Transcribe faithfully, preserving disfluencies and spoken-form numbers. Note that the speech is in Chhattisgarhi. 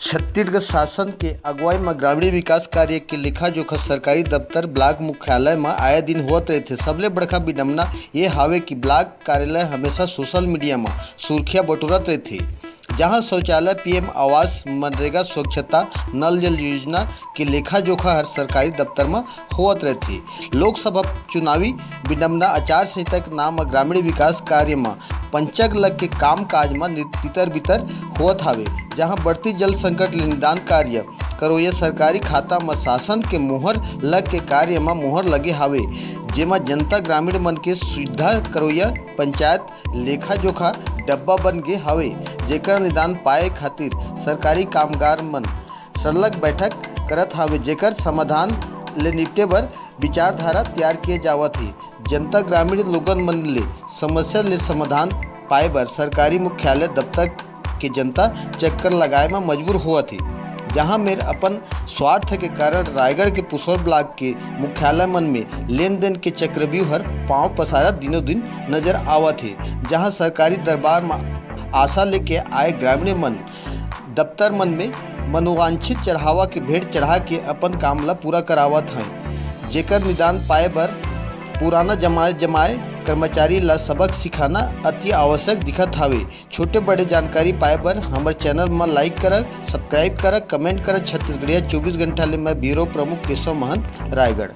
छत्तीसगढ़ शासन के अगुवाई म ग्रामीण विकास कार्य के लेखा जोखा सरकारी दफ्तर, ब्लॉक मुख्यालय म आए दिन होवत रहिथे। सबले बड़का विडंबना ये हावे कि ब्लॉक कार्यालय हमेशा सोशल मीडिया म सुर्खियां बटोरत रहिथे, जहां शौचालय, पीएम आवास, मनरेगा, स्वच्छता, नल जल योजना के लेखा जोखा हर सरकारी दफ्तर म होवत रहिथे। लोकसभा चुनावी विडंबना, आचार संहिता के नाम म ग्रामीण विकास कार्य म पंचक लग के काम काज म नि-, तितर बितर होवत हावे, जहां बढ़ती जल संकट ले निदान कार्य करोइया सरकारी खाता म शासन के मोहर लग के कार्य म मोहर लगे हावे, जेमा जनता ग्रामीण मन के सुविधा करोइया पंचायत लेखा जोखा डब्बा बन गे हावे, जेकर निदान पाए खातिर सरकारी कामगार मन सरलग बैठक करत हावे, जेकर समाधान ले निपटे बर विचारधारा तैयार किए जावत हे। जनता ग्रामीण लोगन मन ले समस्या ले समाधान पाए बर सरकारी मुख्यालय दफ्तर के जनता चक्कर लगाए म मजबूर होवत हे, जहां मेर अपन स्वार्थ के कारण रायगढ़ के पुसौर ब्लॉक के मुख्यालय मन में लेन देन के चक्रव्यूह हर पांव पसारत दिनों दिन नजर आवत हे, जहां सरकारी दरबार म आशा लेके आए ग्रामीण मन दफ्तर मन में मनोवांछित चढ़ावा के भेंट चढ़ा के अपन काम ला पूरा करावत हैं, जेकर निदान पाए बर पुराना जमाए जमाए कर्मचारी ला सबक सिखाना अति आवश्यक दिखत हावे। छोटे बड़े जानकारी पाए बर हमर चैनल म लाइक करव, सब्सक्राइब करव, कमेंट करव। छत्तीसगढ़िया चौबीस घंटा ले मैं ब्यूरो प्रमुख केशव महंत, रायगढ़।